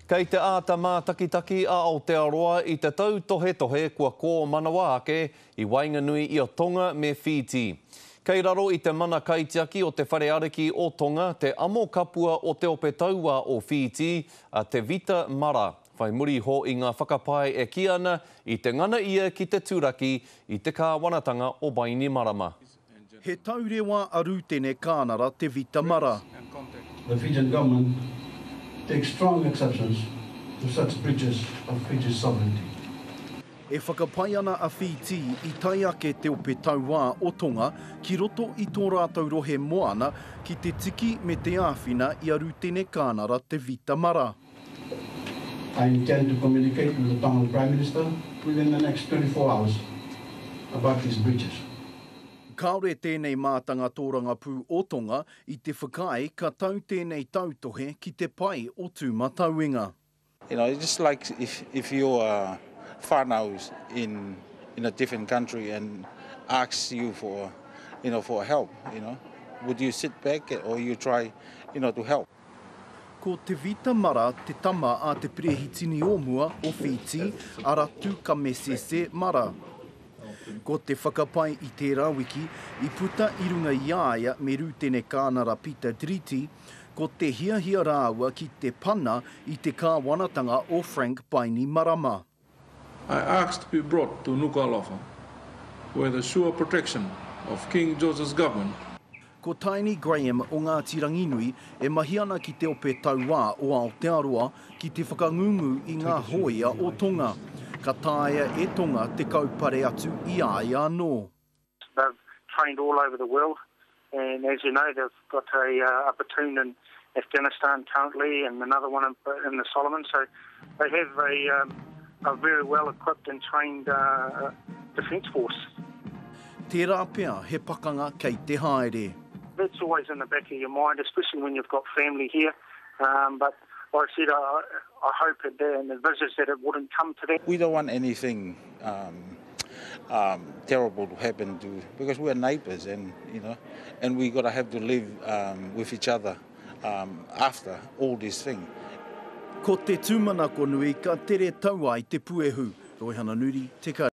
Kei te āta mātakitaki a Aotearoa i te tautohetohe kua kōmanawa ake i waenganui i a Tonga me Whītī. Kei raro i te mana kaitiaki o te Whare Ariki o Tonga te amo kapua o Te Ope Tauā o Whītī, a Tevita Mara, whai muri iho i ngā whakapae e kī ana i te ngana ia ki te turaki i te kāwanatanga o Bainimarama. He taurewa a Rūtene Kānara Te Vita Mara. The Fijian government takes strong exceptions to such breaches of Fiji's sovereignty. E whakapae ana a Whītī i tae ake te ope tauā o Tonga ki roto i tō rātou rohe moana ki te tiki me te āwhina i a Rūtene Kānara Te Vita Mara. I intend to communicate with the Tongan Prime Minister within the next 24 hours about these breaches. Kāore tēnei mātanga tōrangapū o Tonga i te whakaae ka tau tēnei tautohe ki te pae o Tūmatauenga. You know, it's just like if, if your uh, whānau in, in a different country and asks you for, you know, for help, you know, would you sit back or you try, you know, to help? Ko Tevita Mara te tama a te perehitini o mua o Whītī, a Ratu Kamesese Mara. Ko te whakapae i tērā wiki i puta i runga i a ia me Rūtene Kānara Pita Driti, ko te hiahia rāua ki te pana i te kāwanatanga o Frank Bainimarama. I asked to be brought to Nuku'alofa, where the sure protection of King George's government. Ko Taini Graham o Ngāti Ranginui e mahi ana ki Te Ope Tauā o Aotearoa ki te whakangungu i ngā hōia o Tonga. Ka taea e Tonga te kaupare atu i a ia anō. They've trained all over the world and as you know they've got a, uh, a platoon in Afghanistan currently and another one in, in the Solomons. So they have a, um, a very well equipped and trained uh, defence force. Tērā pea he pakanga kei te haere. That's always in the back of your mind, especially when you've got family here. Um, but like I said, I, I hope and envisage that it wouldn't come to that. We don't want anything um, um, terrible to happen to because we are neighbours and you know, and we gotta have to live um, with each other um, after all this thing. Ko te tūmanako nui ka tere tau ai te puehu. Roihana Nuri, Te Kari.